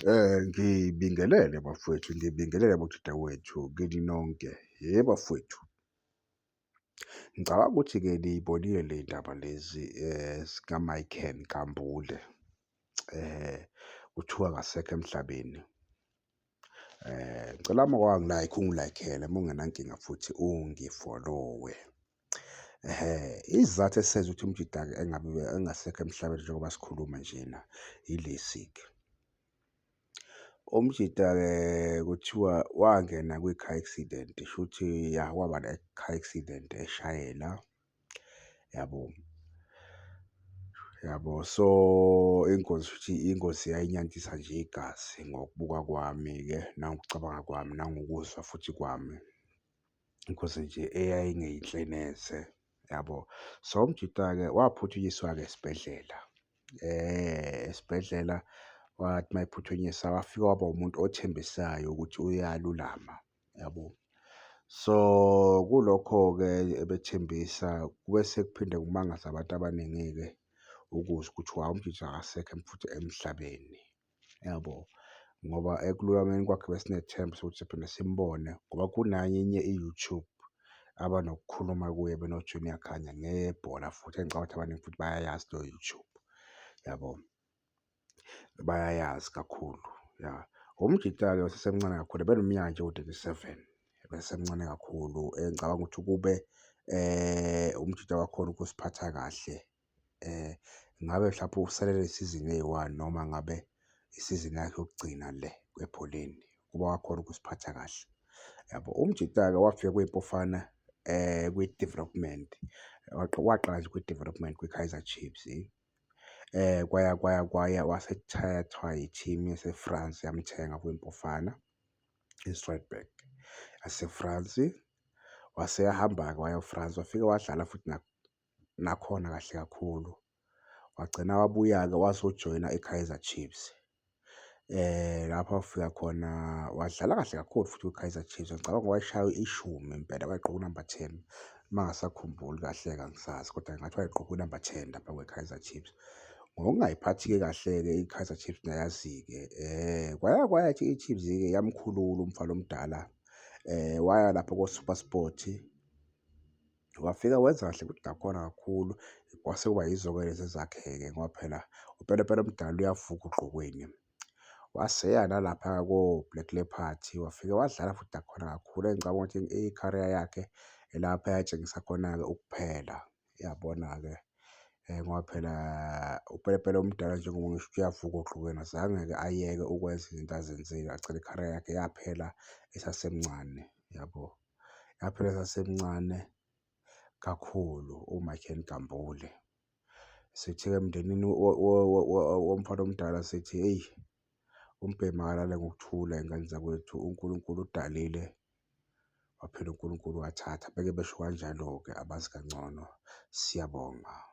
Ngibingelele bafowethu, ngibingelele bodadewethu kini nonke. Hhe bafowethu, ngicabanga ukuthi-ke niy'bonile ley'ndaba lezi zika-Michael Nkambule, kuthiwa akasekho emhlabeni. Ngicela uma uke wangi-like-a ungi-like-ele uma ungenankinga futhi ungifolowe. Ehhe, isizathu esenza ukuthi umjita-ke engabe engasekho emhlabeni njengoba sikhuluma njena yilesi-ke, umjita-ke kuthiwa wangena kwi-car accident, shuthi ya waba ne-car accident eshayela yabo, yabo. So, ingozi shuthi ingozi yayinyantisa nje igazi ngokubuka kwami-ke nangokucabanga kwami, nangokuzwa futhi kwami, ingozi nje eyayingeyinhle neze yabo. So, umjita-ke waphuthunyiswa-ke esibhedlela, esibhedlela wathi uma ephuthunyiswa wafika waba umuntu othembisayo ukuthi uyalulama yabo. So, kulokho-ke ebethembisa kube sekuphinde kumangaze abantu abaningi-ke ukuzwa ukuthi hhawu umjita akasekho futhi emhlabeni, yabo. Ngoba ekululameni kwakhe besinethemba sokuthi sophinde simbone ngoba kunanye enye i-YouTube abanokukhuluma kuye beno-Junior Khanye ngebhola futhi engicabanga ukuthi abaningi futhi bayayazi leyo YouTube, yabo. Bayayazi kakhulu, ya. Umjita-ke usasemncane kakhulu ubeneminyaka nje ewu-37, ubesemncane kakhulu engicabanga ukuthi ukube umjita wakhona ukuziphatha kahle ngabe mhlampe usalelwe isizini eyi-one noma ngabe isizini yakhe yokugcina le ebholeni ukuba wakhona ukuziphatha kahle, yabo. Umjita-ke wafika kwiMpofana kwi-development, waqala nje kwi-development kwi-Kaizer Chiefs. Kwaya kwaya kwaya wasethathwa i-team yase-France yamthenga kwiMpofana, i-Strasbourg yase-France. Wase eyahamba-ke waya e-France wafike wadlala futhi nakhona kahle kakhulu. Wagcina wabuya-ke wazojoyina i-Kaizer Chiefs, lapho afika khona wadlala kahle kakhulu futhi kwi-Kaizer Chiefs, ngicabanga wayeshaya ishumi impela wayegqoke unamba ten, uma ngingasakhumbuli kahle-ke angisazi kodwa ngathi wayegqoke unamba ten lapha kwi-Kaizer Chiefs. Ngokungayiphathi-ke kahle-ke i-Kaizer Chiefs niyayazi-ke, kwaya kwaya i-Chiefs-ke yamkhulula umfana omdala, waya lapha ko-SuperSport, wafika wenza kahle futhi nakhona kakhulu. Kwase kuba yizo-ke lezi ezakhe-ke ngoba phela upelepele omdala uyavuka ogqokweni. Waseya nalapha ko-Black Leopard, wafike wadlala futhi nakhona kakhulu engicabanga ukuthi i-career yakhe ilapho eyatshengisa khona-ke ukuphela, yabona-ke. Ngoba phela upelepele omdala njengoba ngisho ukuthi uyavuka ogqokweni azange-ke ayeke ukwenza izinto azenzile agcine i-career yakhe yaphela esasemncane yabo, yaphela esasemncane kakhulu u-Michael Nkambule. Sithi-ke emndenini womfana omdala sithi hheyi, umbhemu akalale ngokuthula y'ngane zakwethu, uNkulunkulu udalile, waphinde uNkulunkulu wathatha, beke besho kanjalo-ke abazi kangcono, siyabonga.